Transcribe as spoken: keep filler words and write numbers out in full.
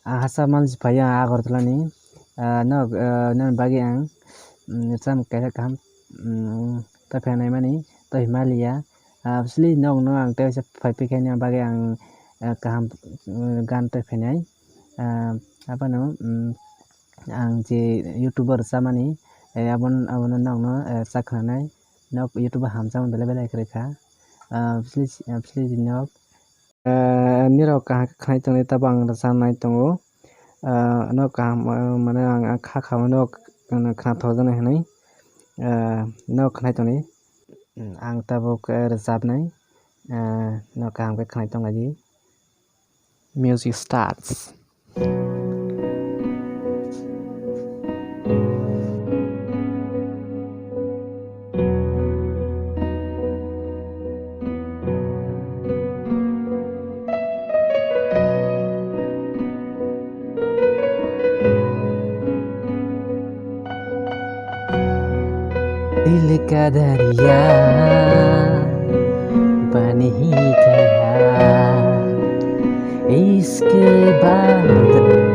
ah, hasa mansi phai ang Agartala ni, ah, nok, ah, nokni bagwi ang, mm, cham kaisa kaham, mm, ta phainai mani, ta himaliya, ah, bwswli nok no ang tei waisa phai phikha ni bagwi ang, ah, kaham, mm, gan ta phainai, ah, abono, mm, ang je YouTube o rwchapmani, eh, abon-, abono nokno, eh, cha khwnanai. Nok YouTube o hamjakmani belai belai kwrwi kha. Ah, bwswli, ah, bwswli di nok. Ah, nirok kaham khe khwnai tongdi, tabo ang rwchapnai tongo. Ah, nok kaham, ah, mane ang, ang kha kha nok khwnathokjaknai hwnwi, ah, nok khwnai tongdi. Ang tabuk, eh, rwchapnai, eh, nok kaham khe khwnai tonglaidi. Music starts. दिल का दरिया बन ही गया, इश्क बादल।